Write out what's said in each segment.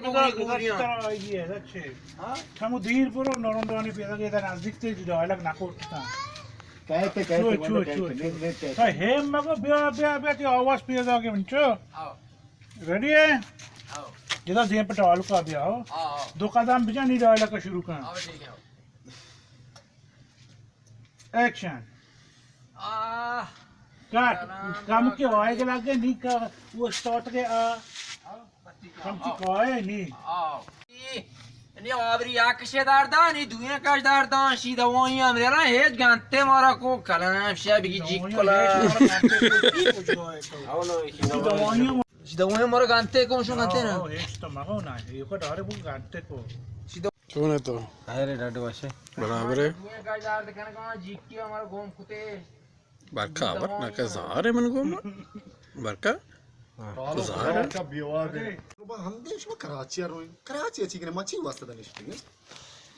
گزار، گزار، گزار، ترا آئیگی ہے، اچھے۔ ہاں؟ کمو دیر برو، نورم دانی پیدا گئے، نزدیک تے ڈائلگ نہ کوٹتا۔ کہتے، کہتے، چوئے، چوئے، کہتے، چوئے، نہیں، چوئے۔ نہیں کہتے۔ اے، ہیم مگو، بیا، بیا، بیا، تی آواز پیدا گئے من چو۔ آؤ۔ ریڈی ہے؟ آؤ۔ جدا دیم پہ ٹالو کا بیا ہو۔ آؤ، آؤ۔ دو قدم بجا، نی ڈائلگ کا شروع کن۔ آؤ، ٹھیک ہے۔ ایکشن۔ آہ۔ کٹ۔ سلام کم کے علیکم۔ آئے گلا کے نہیں کا، وہ اسٹارٹ کے آ۔ کم کی کوئے نہیں۔ آؤ۔ نی آبری یک کش دردان، نی دوئیں کش دردان، شی دوائیاں میرا ہیچ گنتے مارا کو کلام شب کی جی کلا۔ دوائیاں۔ شی دوائیاں مارا گنتے کو، شو گنتے نا۔ ہاں، ہیچ تو مگو نا، یہ کو ڈارے بو گنتے کو۔ چون ئے تو؟ خیر ئے، ڈاڈ وش ئے۔ برابر ئے۔ دوئیں کش درد کنگا، جی کی ہمارا گوم کتے۔ برکا، برکا زہر ئے من گوما۔ برکا۔ ہاں۔ زہر ئے۔ برکا بیواد ئے۔ بابا، ہم دے شما کراچی ءَ روئیں۔ کراچی ءَ چی کنئے؟ ما چی واسطہ دنشتگیں؟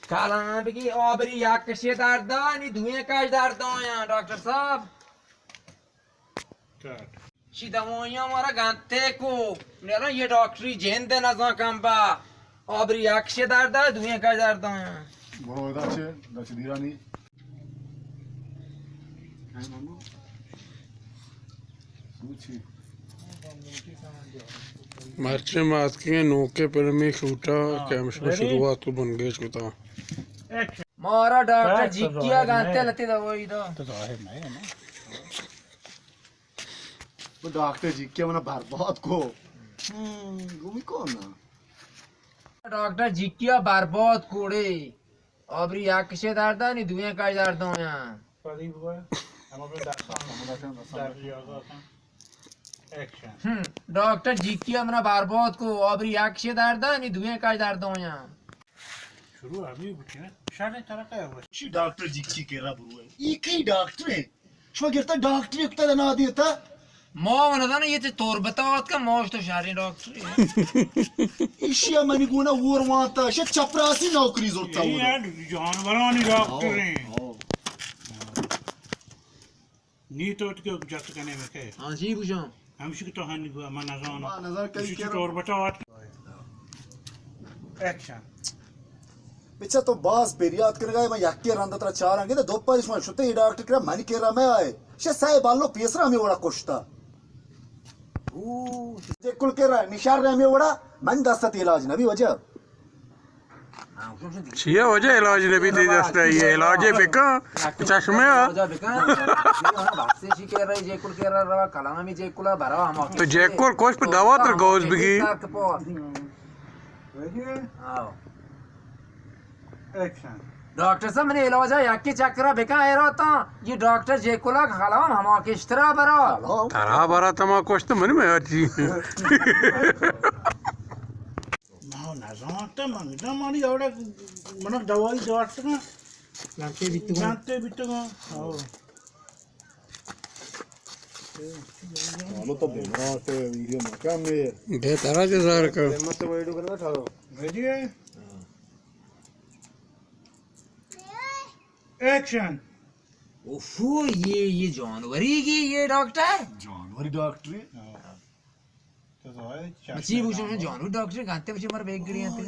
کلام بگی آبری یک کشے دردانی، دوئیں کش دردایاں، ڈاکٹر صاحب۔ کٹ۔ شی دوائیاں مارا گنتے کو۔ نیرا یہ ڈاکٹری جند نزان کم با۔ آبری یک کشے درداں، دوئیں کش دردایاں۔ برو ادا چے، دچ دیرانی۔ مرچی ما اتکیں نوکیں فلمی شوٹا کہ ہمشی شروعات کو بنگیج کتا۔ مارا ڈاکٹر جیکیا گنتے لتی دوائی دا۔ تو ظاہر نہیں ہے نا۔ وہ ڈاکٹر جیکیا منا برباد کو۔ ہم، گمی کون نا؟ ڈاکٹر جیکیا برباد کوڑے۔ آبری یک کشے دردانی، دوئیں کش دردایاں۔ پدی بگوئے، ہم اپنے دستان، دستان، دستان۔ ایکشن۔ ہم، ڈاکٹر جیکیا منا برباد کو، آبری یک کشے دردانی، دوئیں کش دردایاں۔ شروع ہمیں بوتی نا۔ شر ترا کیا ہوا؟ شی ڈاکٹر جیکی کرا بروئے۔ ای کئی ڈاکٹر ہے؟ شما گرتا ڈاکٹری کتا دنا دیتا؟ ما و نزانا یہ تے تربتا آتکا، ما اشتا شریں ڈاکٹر ہے۔ ایشی منی گونا اور وانتا، شی چپراسی نوکری زرتا۔ یہ جانورانی ڈاکٹر ہیں۔ ہاں۔ نی تو اتکے جت کنے مکے۔ ہاں جی، بوجان۔ ہمشی کہ تو ہنی گوا، من نزاناں۔ ما نظر کئی ہمشی کرا۔ چطور بچا وات۔ ایکشن۔ بچا تو باز پریات کرگا ہے، من یکی رند ترا چاراں گے، دو پاریش من شتے ای ڈاکٹر کرا، منی کرا میں آئے۔ شے سائے بالو پیسرا ہمیں وڑا کشتا۔ او، جے کل کرا نشار ہمیں وڑا، من دستا تی علاج نبی وجہ۔ چیا وجہ علاج نبی تی دست ءَ؟ یہ علاج بکن، چشمہ۔ تو جیکل کش پہ دوا تر گوز بگی۔ ڈاکٹر صاحب، منی علاج ءَ یکی چکر ءَ بکن، اے راتاں یہ ڈاکٹر جیکل ءَ کلام ہما کشترا برا۔ ترا برا تما کشت منی میں ہر چی۔ ما نزانت، من گدان مانی اوڑا منک دوائی دارتگاں۔ گنتے بیتگاں۔ گنتے بیتگاں۔ ہاں۔ حالا تو بیمار تے ویڈیو مکن میں۔ بہتر ہے کہ ظاہر کر۔ مت ویڈیو کرنا ٹھارو۔ ویڈیو ہے؟ ایکشن۔ اوفو، یہ، یہ جانوری گی، یہ ڈاکٹر؟ جانوری ڈاکٹر؟ ہاں۔ مچی بوشم جانور ڈاکٹر گانتے بچے مر بیگ گڑی انت۔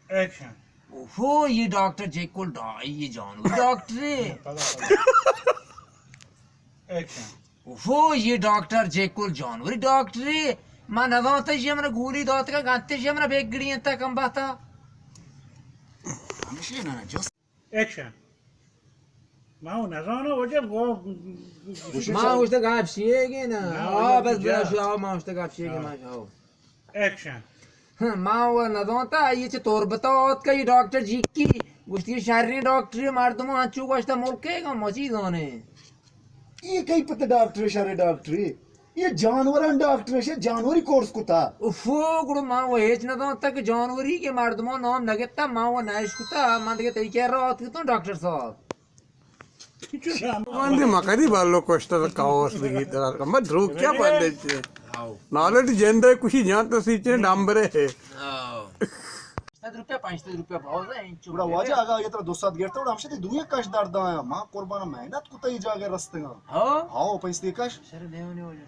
ایکشن۔ اوہو، یہ ڈاکٹر جیکل ڈا-، یہ جانور ڈاکٹر ہے۔ ایکشن۔ اوہو، یہ ڈاکٹر جیکل جانور ڈاکٹر ہے۔ من نزانتا یہ من گولی داتگا گانتے یہ من بیگ گڑی انت کم باتا۔ ایکشن۔ ما و نزاناں واجہ گو-، ما گوشت گپ شیگے نا۔ آ، بس بیا شو، آ، ما گوشت گپ شیگے، ما شو۔ ایکشن۔ ہاں، ما و نزانتا، یہ چہ تربتا آتکا، یہ ڈاکٹر جیکی، گوشتی شریں ڈاکٹر مردم انچو گوشتا ملکے گا، ما چی زانے۔ یہ کئی پتہ ڈاکٹر، شریں ڈاکٹر؟ یہ جانوراں ڈاکٹر، شے جانوری کورس کتا۔ اوفو، گڑا ما و ہیچ نہ دانتا کہ جانوری کہ مردمان نام نہ گتا، ما و نہ اشکتا، من دگہ تئی کرا آتکتوں ڈاکٹر صاحب۔ بندی مکدی بالو کشتا تو کاوس دگی ترا۔ ما دروگ کیا بندے چے؟ نالٹ جندے کشی جان تو سی چے ڈامبرے ہے۔ پنچ سد روپیہ، پنچ سد روپیہ بہت ہے، انچو گڑا واجہ اگا یہ ترا دو سد گرتا، گڑا ہمشہ تی دوئیں کش درداں۔ ما قربان محنت کتا ای جاگہ رستگاں۔ ہاں۔ ہاں، پنچ سد کش۔ شر دیونے واجہ۔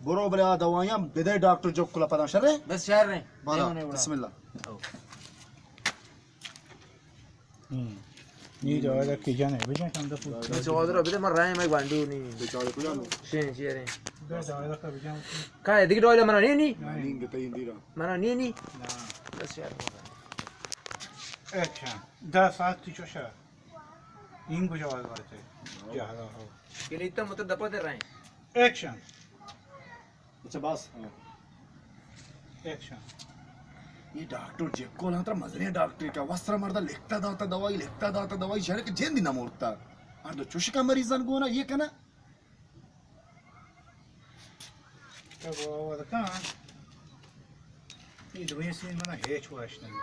برو بلے آ دوائیاں بدے ڈاکٹر جکلا پدا شرے؟ بس شر رہے۔ بالا، بسم اللہ۔ ہم۔ نی دوا دا کی جانے، بجان چند پوت۔ نی چواد رو بدے من رائے میں گوانڈو نی۔ بیچارے کجا نو؟ شین چیرے۔ دوا دا کا بجان۔ کا ہے دیگه دوا منا نی نی؟ نی گتئی اندیرا۔ منا نی نی؟ نا۔ بس یار۔ ایکشن۔ دہ ساعت تی چوشا۔ این کجا آواز بارتے؟ جہلا ہو۔ کلیتا متر دپا دے رہے۔ ایکشن۔ اچھا، بس۔ ہاں۔ ایکشن۔ یہ ڈاکٹر جیکول ہاں، ترا مزنیں ڈاکٹر کا وسر مردا لکھتا داتا دوائی، لکھتا داتا دوائی، شرے کہ جندی نہ مرتا۔ ہر دو چوشکا مریضان گونا یہ کنا۔ تو وہ کہاں؟ یہ دوئیں سین منا ہیچ واشتن۔